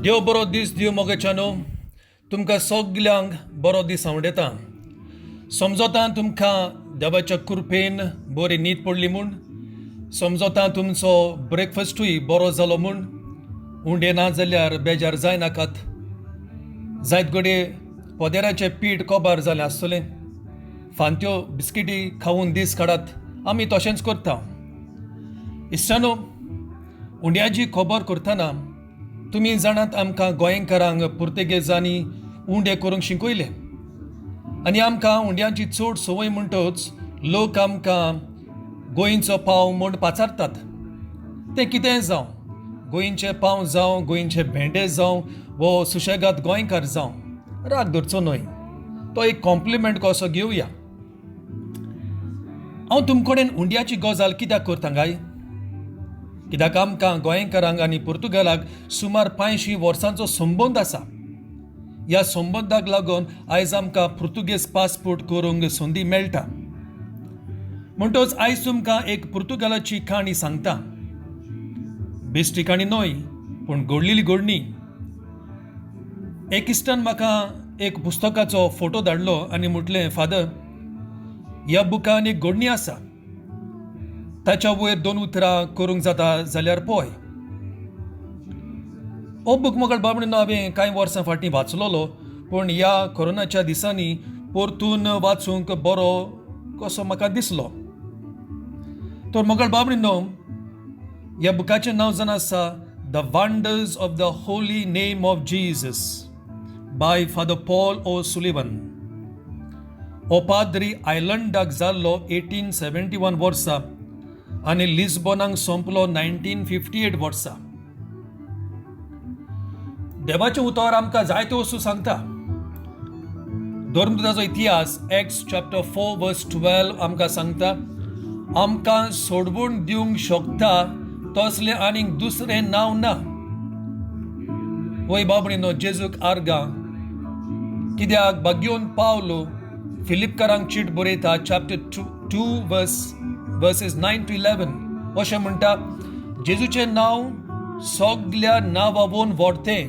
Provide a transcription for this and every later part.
देव बरो दीस दिवं मोगेच्यानो. तुमकां सगल्यांक बरो दीस आवडेता. समजता तुमकां देवाच्या कृपेन बरी न्हीद पडली म्हूण. समजता तुमचो ब्रेकफास्टूय बरो जालो म्हूण. उंडे ना जाल्यार बेजार जायनाकात. जायत घडये पदेराचें पीठ कोबार जालें आसतलें. फांत्यो बिस्किटी खावन दीस काडात. आमी तशेंच करता. इश्टानो, उंड्याची खबर करतना तुमी जाणात आमकां गोंयकारांक पुर्तुगेजांनी उंडे करूंक शिकयले आनी आमकां उंड्यांची चड संवय म्हणटच लोक आमकां गोंयचो पाव म्हूण पाचारतात. तें कितेंय जावं, गोंयचे पाव जावं, गोंयचे भेंडे जावं वो सुशेगाद गोंयकार जावं, राग धरचो न्हय. तो एक कॉम्प्लिमेंट कसो घेवया. हांव तुमकडेन उंड्याची गजाल कित्याक करता काय? कित्याक आमकां गोंयकारांक आनी पुर्तुगालाक सुमार 500 वर्सांचो संबंद आसा. ह्या संबंदाक लागून आयज आमकां पुर्तुगेज पासपोर्ट करूंक संदी मेळटा. म्हणटच आयज तुमकां एक पुर्तुगालाची काणी सांगता. बेश्टी काणी न्हय, पूण घडलेली घडणी. एक इश्टान म्हाका एक पुस्तकाचो फोटो धाडलो आनी म्हटलें, फादर, ह्या बुकान एक घडणी आसा, ताच्या वयर दोन उतरां करूंक जाता जाल्यार पळय. हो बूक मोगळ बाबणो हांवें कांय वर्सां फाटीं वाचलोलो, पूण ह्या कोरोनाच्या दिसांनी परतून वाचूंक बरो कसो म्हाका दिसलो. तर मोगळ बाबणो, ह्या बुकाचें नांव जावन आसा the wonders of the holy name of Jesus by Father Paul O'Sullivan. हो पाद्री आयलंडाक जाल्लो 1871 वर्सा आनी लिस्बोनाक सोंपलो 1958 वर्सा. देवाचें उतर आमकां जायत्यो वस्तू सांगता. धर्मदूताचो इतिहास एक्ट्स चॅप्टर 4 वर्स 12 आमकां सांगता, आमकां सोडवून दिवंक शकता तसलें आनीक दुसरें नांव ना. वय बाबणीनो, जेजूक आर्गां. कित्याक भाग्योन पावलो फिलिपकारांक चीट बरयता चॅप्टर 2 वर्सीस 9 टू 11 अशें म्हणटा, जेजूचें नांव सगल्या नांवावून व्हडतें.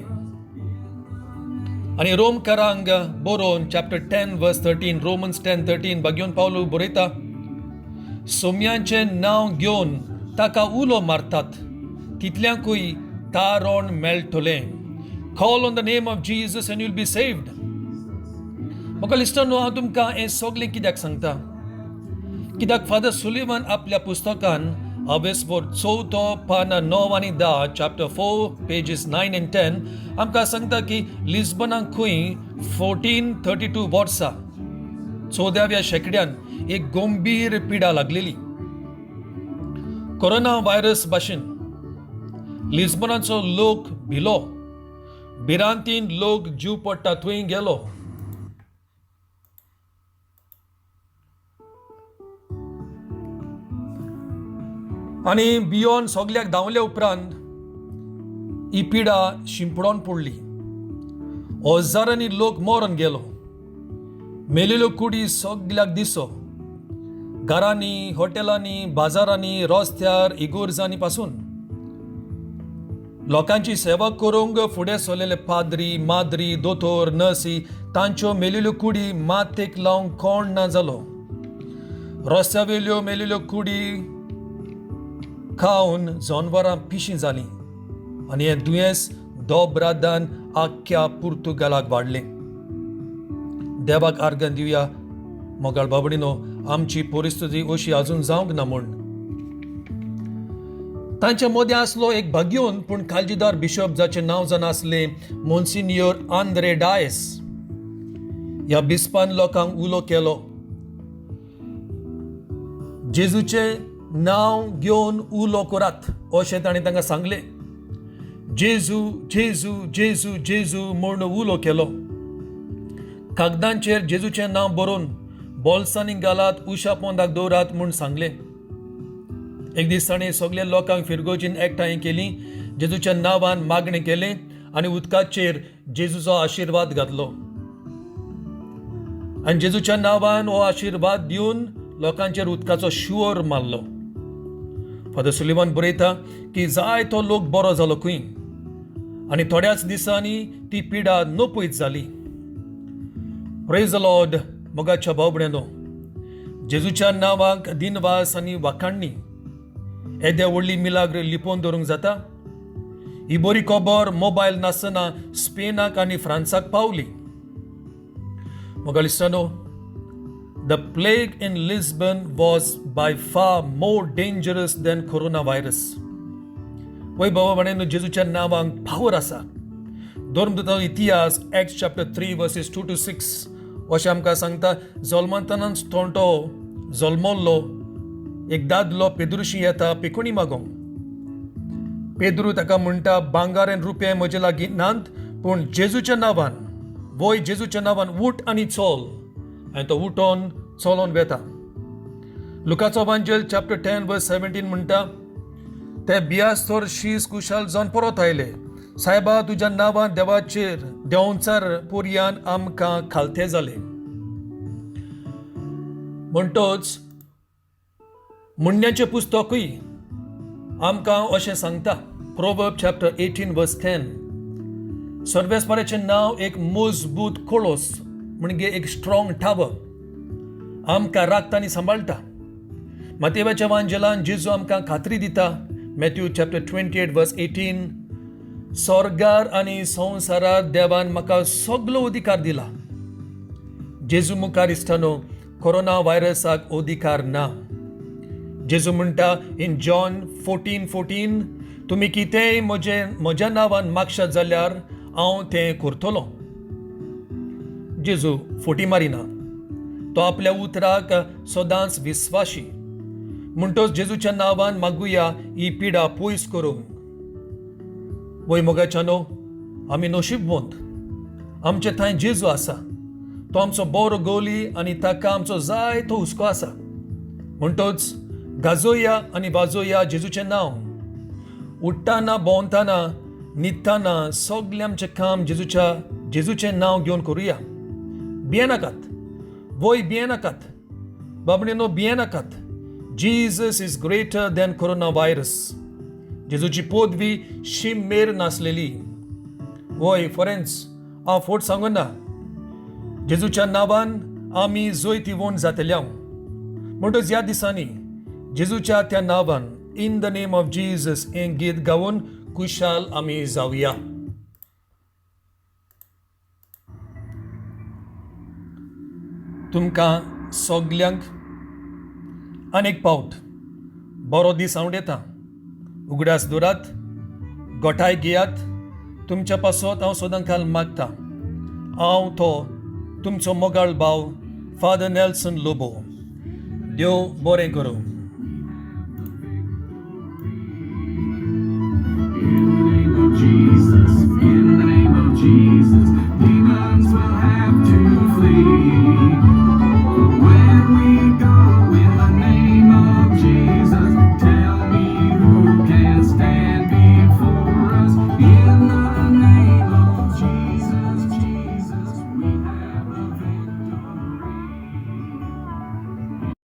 आनी रोमकारांक बरोवन चॅप्टर 10 वर्स 13, रोमन्स 10:13 भाग्योन पावलो बरयता, सोम्यांचें नांव घेवन ताका उलो मारतात तितल्यांकूय तारण मेळटलें. Call on the name of Jesus and you'll be saved. म्हाका इश्टानो, न्हू, हांव तुमकां हें सगलें कित्याक सांगता? कित्याक फादर सुलिवन आपल्या पुस्तकान अवेसभर चवथो पानां 9 आनी 10, chapter 4 pages 9 and 10 आमकां सांगता की लिस्बनाक खंय 1432 वर्सा 14व्या शेंकड्यान एक गंभीर पिडा लागलेली. कोरोना व्हायरस भाशेन लिस्बनाचो लोक भिलो. भिरांतीन लोक जीव पडटा थंय गेलो. आनी भियोन सगल्याक धांवले उपरांत ही पिडा शिंपडोन पडली. हजारांनी लोक मरून गेलो. मेलेल्यो कुडी सगल्याक दिसो, घरांनी, हॉटेलांनी, बाजारांनी, रस्त्यार, इगोर्जांनी पासून. लोकांची सेवा करूंक फुडें सरलेले पाद्री, माद्री, दोतोर, नर्सी तांच्यो मेलेल्यो कुडी मातेक लावंक कोण ना जालो. रस्त्या वेल्यो मेलेल्यो कुडी खावन जनवरां पिशीं जालीं आनी हें दुयेंस दोब्रादान आख्ख्या पुर्तुगालाक वाडलें. देवाक आर्गां दिवया मोगाळ बाबडीनो, आमची परिस्थिती अशी अजून जावंक ना म्हूण. तांच्या मदें आसलो एक भाग्योन पूण कालजीदार बिशप जाचें नांव जावन आसलें मोन्सिन्योर आंद्रे डायस. ह्या बिस्पान लोकांक उलो केलो, जेजूचें नांव घेवन उलो करात अशें ताणें तांकां सांगलें. जेजू जेजू जेजू जेजू म्हूण उलो केलो. कागदांचेर जेजूचें नांव बरोवन बोल्सांनी घालात, उशा पोंदाक दवरात म्हूण सांगलें. एक दीस ताणें सगल्या लोकांक फिरगोजीन एकठांय केली, जेजूच्या नांवान मागणें केलें आनी उदकाचेर जेजूचो आशिर्वाद घातलो. आनी जेजूच्या नांवान हो आशिर्वाद दिवन लोकांचेर उदकाचो शिंवर मारलो. फादर सुलिवान बरयता की जायतो लोक बरो जालो खंय आनी थोड्याच दिसांनी ती पिडा नपयत जाली. प्रेज the Lord. मोगाच्या भाव भयणींनो, जेजूच्या नांवाक दिनवास आनी वाखाणणी. येद्या व्हडली मिलाग्र लिपोवन दवरूंक जाता? ही बरी खबर मोबायल नासतना स्पेनाक आनी फ्रांसाक पावली. मोगाळ इश्टांनो, the plague in Lisbon was by far more dangerous than corona virus. वय भावा भयणींनो, जेजूच्या नांवांक पावर आसा. धर्मदूतांचो इतिहास, Acts chapter 3 verses 2 to 6 अशें आमकां सांगता, जल्मतानाच थोंटो जल्मल्लो एक दादलो पेद्रुशी येता पेकुणी मागोंक. पेद्रू ताका म्हणटा, भांगर आनी रुपये म्हजे लागीं नात, पूण जेजूच्या नांवान, वय जेजूच्या नांवान उठ आनी चल. आनी तो उठोन चलोन वेता. लुकाचो वांजेल चॅप्टर 10 वर्स 17 म्हणटा, ते बियास्तर शीस कुशाल जावन परत आयले, सायबा, तुज्या नांवान देवाचेर देंवचार पोरयान आमकां खालते जाले. म्हणटच म्हणण्याचें पुस्तकूय आमकां अशें सांगता, Proverb chapter 18 verse 10, सर्वेस्पराचें नांव एक मजबूत कळस, म्हणजे एक स्ट्रॉंग टावर, आमकां राखता आनी सांबाळटा. मातेवाच्या वांजेलान जेजू आमकां खात्री दिता, Matthew chapter 28 verse 18, सोर्गार आनी संवसारार देवान म्हाका सगलो अधिकार दिला. जेजू मुखार इश्टानो कोरोना व्हायरसाक अधिकार ना. जेजू म्हणटा इन जॉन 14:14, तुमी कितेंय म्हज्या नांवान मागशात जाल्यार हांव तें करतलो. जेजू फोटी मारिना, तो आपल्या उतराक सदांच विस्वाशी. म्हणटच जेजूच्या नांवान मागुया ही पिडा पयस करूंक. वय मोगाच्यानो, आमी नशीबवंत, आमचे थंय जेजू आसा. तो आमचो बरो गोली आनी ताका आमचो जाय तो हुस्को आसा. म्हणटच गाजोया आनी वाजोया जेजूचें नांव. उठ्ठाना, भोंवतना, न्हिदतना सगळें आमचें काम जेजूचें नांव घेवन करुया. भियेनाकात, वय भियेनाकात, बाबणीनो, भियेनाकात. Jesus is greater than corona virus. जेजूची पदवी शीम मेर नासलेली. वय फरेंच, हांव फोट सांगना, जेजूच्या नांवान आमी जैतिवंत जातले. म्हणटच ह्या दिसांनी जेजूच्या त्या नांवान, In the Name of Jesus हें गीत गावन खुशाल आमी जावया. तुमकां सगल्यांक आनीक पावट बरो दीस हांव येता. उगडास दवरात, गोठाय घेयात. तुमच्या पासत हांव सदां काल मागता. हांव तो तुमचो मोगाळ भाव फादर नेल्सन लोबो. देव बरें करूं.